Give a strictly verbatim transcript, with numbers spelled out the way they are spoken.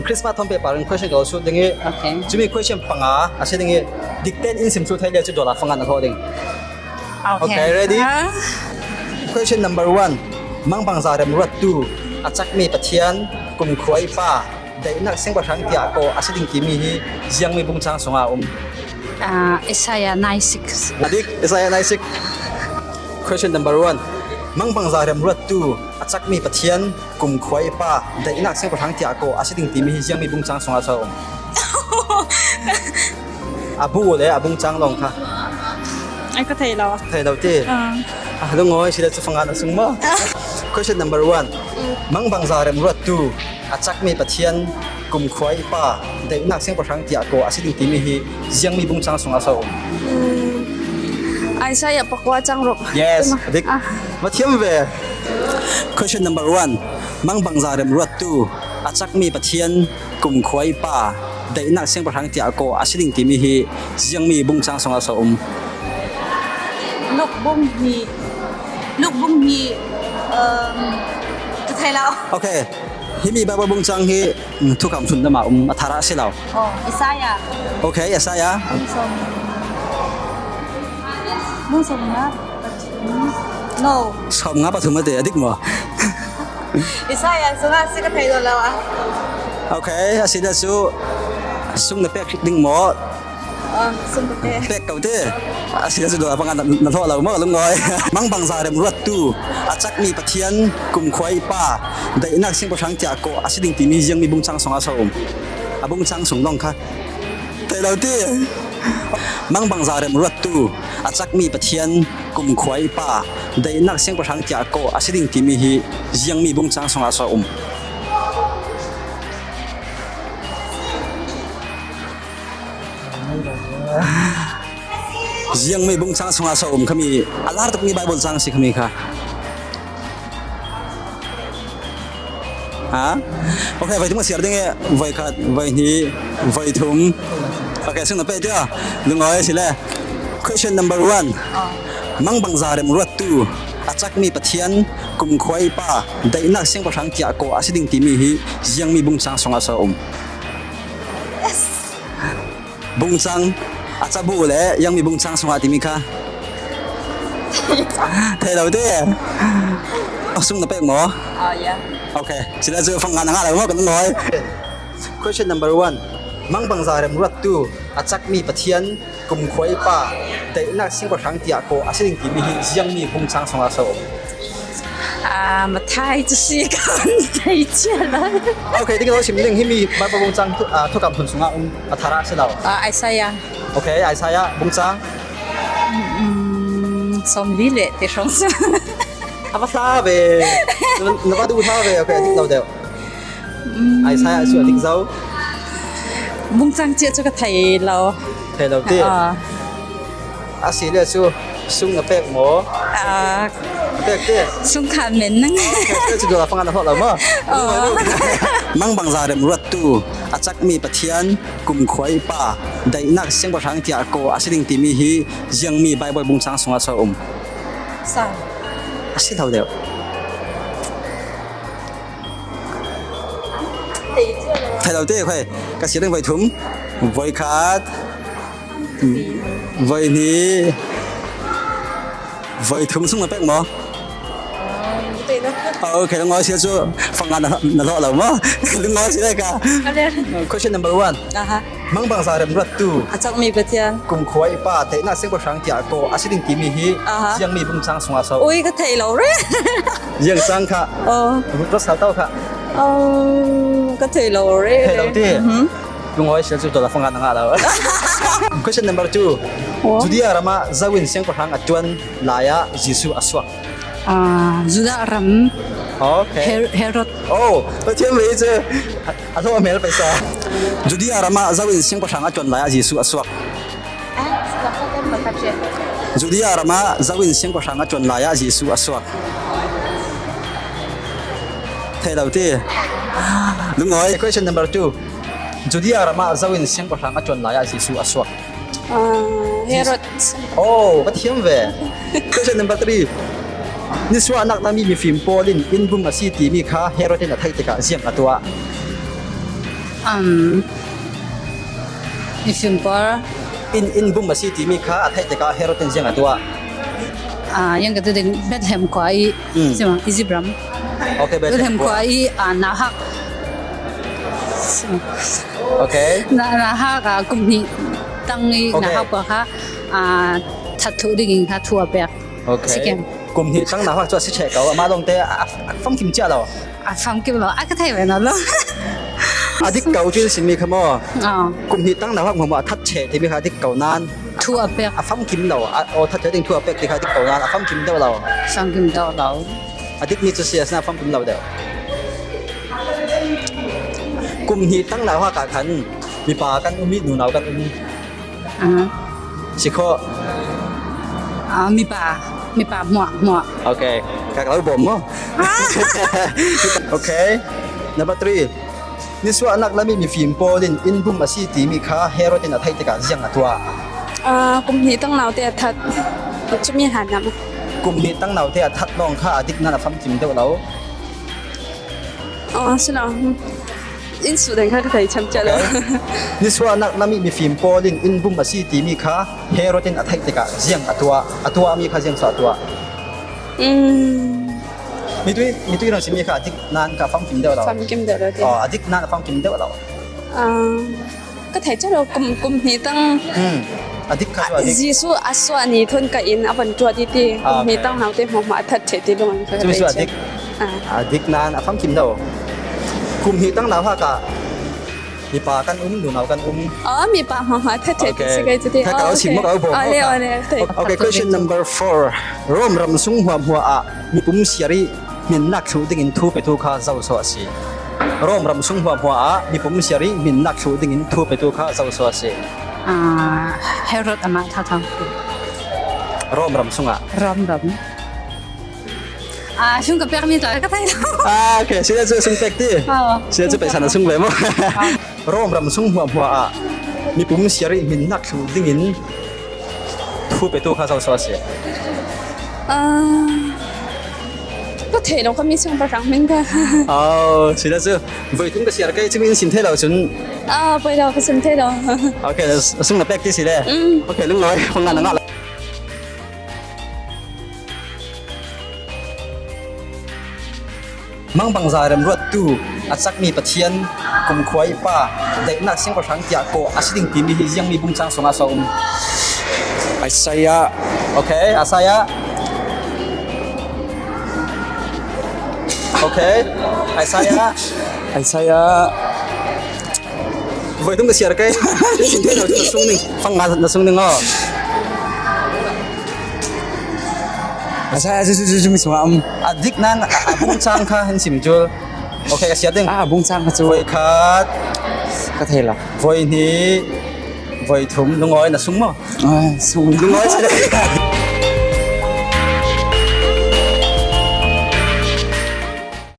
Christmas thawn paper in question ka lo sut ding hi. Okay. Cumi question panga a si ding hi. Dikten in sim sut thei le cu dollar panga na thawh ding. Okay. Okay, ready? Ah. Question number one. Mangbangza remruattu, a cakmi Pathian, kumkhua i pa, daihnak siangpahrang tiah kaw a si ding timi hi ziangmi bungcang sungah a um? Ah, Isaiah nine six. A dik, Isaiah nine six. Question number one. Mangbangza remruattu, a cakmi Pathian, kumkhua i pa, daihnak siangpahrang tiah kaw a si ding timi hi ziangmi bungcang sungah so a um? A bu le a bungcang lawng kha. Ai, ka thei lo. Thei lo ti. Ah. Ah, lungawi si le cu fanga na sung maw? Question number one. Mangbangza remruattu, a cakmi Pathian, kumkhua i pa, daihnak siangpahrang tiah kaw a si ding timi hi ziangmi bungcang sungah so a um? Isaiah pakua cang ruk. Yes, a dik. Ah. Va thiam ve. Question number one. Mangbangza remruattu, a cakmi Pathian, kumkhua i pa, daihnak siangpahrang tiah kaw a si ding timi hi ziangmi bungcang sungah so a um? Luk bung hnih. Luk bung hnih, um, ka thei lo. Okay. Himi Bible bungcang hi, mm, Thukham Hlun lam ah um, a thar ah a si lo. Oh, Isaiah. Okay, Isaiah. Bung sawm. Bung sawm nga pathum. No. Sawm nga pathum a ti, a dik maw? Isaiah sungah si ka thei lo ah. Okay, a si le cu sung na pek ding maw? Ah, sung ka pek. Pek ko ti. A si le cu dollar panga na, na hlawh lo maw, lungawi? Mangbangza remruattu, a cakmi Pathian, kumkhua i pa, daihnak siangpahrang tiah kaw a si ding timi ziangmi bungcang sungah so a um? A bungcang sung lawng kha. Thei lo ti. Mangbangza remruattu, a cakmi Pathian, kumkhua i pa, daihnak siangpahrang tiah kaw a si ding timi hi ziangmi bungcang sungah so a um? Ziangmi bungcang sungah so a um khami, a lar tukmi Bible cang si khami kha. Ha? Okay, voi thum a siar ding e, voi khat, voi hnih, voi thum. Okay, sung na pek tia. Lungawi si le. Question number one. Mangbangza remruattu, a cakmi Pathian, kumkhua i pa, daihnak siangpahrang tiah kaw a si ding timi hi ziangmi bungcang sungah so a um? Bungcang, a cabu le ziangmi bungcang sungah timi kha. Thei lo ti. A sung na pek maw? Ah, ya. Okay. Si le cu fanga na ngah lo maw, ka lungawi? Question number one. Mangbangza remruattu, a cakmi Pathian, kumkhua i pa, daihnak siangpahrang tiah kaw a si ding timi hi ziangmi bungcang sungah so a um? Ah, Matthai cu si kan thei cia lo. Okay, ding lo sim ding, himi Bible bungcang, ah, Thukham Hlun sungah um, a thar ah a si lo. Ah, Isaiah. Okay, Isaiah bungcang. Mm, sawmli le ti hrawng si. A va hla ve. Na va duh hla ve. Okay, a dik lo deuh. Mm. Isaiah cu a dik zo. Bungcang cia cu ka thei lo. Thei lo ti. Ah. A si le cu sung na pek maw? Ah. Pek ti. Sung kha men nang. Pek ti cu dollar fanga na hlawh lo maw? Oh. Mangbangza remruattu, a cakmi Pathian, kumkhua i pa, daihnak siangpahrang tiah kaw a si ding timi hi ziangmi Bible bungcang sungah so a um? Sa. A si lo deuh. Thei lo ti, okay. Ka siar ding voi thum. Voi khat. Voi hnih. Voi thum sung na pek maw? Ah, okay, lungawi si le cu fanga na, na hlawh lo maw? Lungawi si le ka. Ka le. Question number one. Aha. Mangbangza remruattu, a cakmi Pathian, kumkhua i pa, daihnak siangpahrang tiah kaw a si ding timi hi, aha, ziangmi bungcang sungah so a um? Ui, ka thei lo re. Ziang cang kha. Oh. Rut sal tau kha. Oh, ka thei lo re. Thei lo ti. Mhm. Lungawi si le cu dollar fanga na ngah lo. Question number two. Oh. Judea ram ah zo in siangpahrang a ṭuan lai ah Jesuh a suak? Ah, Judah ram. Okay. Her-, Herod. Oh, Pathian ve cu a hlawh a hmel paisa. Judea ram ah zo in siangpahrang a ṭuan lai ah Jesuh a suak. Judea ram ah zo in siangpahrang a ṭuan lai ah Jesuh a suak. Thei lo ti. Lungawi. Question number two. Judea ram ah zo in siangpahrang a ṭuan lai ah Jesuh a suak. Ah, Herod. Oh, va thiam ve. Question number three. Nisuahnak dangmi mifim pawl in inn bum a si timi kha Herod in a theih tikah ziang a tuah? Um, i fim pawl. In, in bum a si timi kha a theih tikah Herod in ziang a tuah. Ah, yang ka tu ding Bethlehem khua i, hmm, sima, Egypt ram. Okay, Bethlehem khua i, ah, nauhak. Okay. Na, nauhak, ah, kum hnih tang i, okay, nauhak khua kha, ah, that thluh dingin kha thu a pek. Okay. Sikem. Kum hnih tang nauhak cu a si ṭheh ko. Amah lawngte a, a, a famkim cia lo. A famkim lo. A ka thei ve nawn lo. A dik ko cu in sinmi kha maw? Ah. Kum hnih tang nauhak hmuahhmuah a that ṭheh timi kha a dik ko nain. Thu a pek. A famkim lo. A, aw, that ṭheh ding thu a pek ti kha a dik ko nain. A famkim deuh lo. Famkim deuh lo. A dikmi cu si a si nain a famkim lo deuh. Kum hnih tang nauhak ah khan mipa kan um i nunau kan um. Ah. Si khawh. Ah, mipa, mipa hmuah, hmuah. Okay. Ka lo bawm maw? Ah. Okay. Number three. Nisuahnak lam i mifim pawl in in bum a si timi kha Herod in a theih tikah ziang a tuah. Ah, kum hnih tang naute a that. Cumi hlan lam. Kum hnih tang naute a that lawng kha a dik nain a famkim deuh lo. Oh, si lo. In suh deng kha ka thei cham cia lo. Okay. Nisuahnak lam i mifim pawl in in bum a si timi kha Herod in a theih tikah ziang a tuah, a tuahmi kha ziang so a tuah. Mm. Mitui, mitui ram simi kha a dik nain kha a famkim deuh lo. Famkim deuh lo ti. Oh, a dik nain a famkim deuh lo. Ah. Ka thei cia lo, kum, kum hnih tang. Hmm. A dik kha cu a dik. Jesuh a suah ni thawn ka in a van ṭuat i ti. Ah, kum hnih tang naute hmuahhmuah a that ṭheh ti lawng ka thei cia. Cumi cu a dik. Ah. A dik nain a famkim lo. Kum hnih tang nauhak ah mipa kan um, nunau kan um. Oh, mipa hmuahhmuah a that ṭheh ti si kei cu ti. Okay. Kha ka lo sim maw, ka lo bawm maw kha? Ole, ole, thei. Okay, question number four. Rom ram sung hmuahhmuah ah mipum siar i hmin lak thluh dingin thu petu kha zo so a si? Rom ram sung hmuahhmuah ah mipum siar i hmin lak thluh dingin thu petu kha zo so a si? Ah, Herod amah thotho. Rom ram sungah. Rom ram. Ah, sung ka pekmi tla ka thei lo. Ah, okay. Sila cu sung pek ti. Oh. Sila cu pehsan a sung ve maw? Oh. Rom ram sung hmuahhmuah ah mipum siar i hmin lak thluh dingin thu petu kha zo so a si? Ah, ka thei lo, ka mi chung pa hrang hming ka. Oh, si lo cu. Voi thum ka siar kei, cumi in sim thei lo cun. Ah, poi lo, ka sim thei lo. Okay, sung na pek ti si le. Mm. Okay, lunglawi, hong na ngah lo. Mangbangza remruattu a cakmi Pathian, kumkhua i Pa, daihnak siangpahrang tiah kawh a si ding timi hi ziangmi bungcang sungah so um? Isaiah. Okay, Isaiah. Okay, Isaiah. Isaiah. Voi thum ka siar kei. Sim thei lo cu na sung ning. Fang nga na sung ning aw. A sa, a, cu, cu, cu, cu, mi sungah, um. A dik nain a, a bungcang kha hin sim cu. Okay, ka siar ding. Ah, a bungcang kha cu. Voi khat. Ka thei lo. Voi hnih. Voi thum. Lungawi na sung maw? Ah, sung. Lungawi si.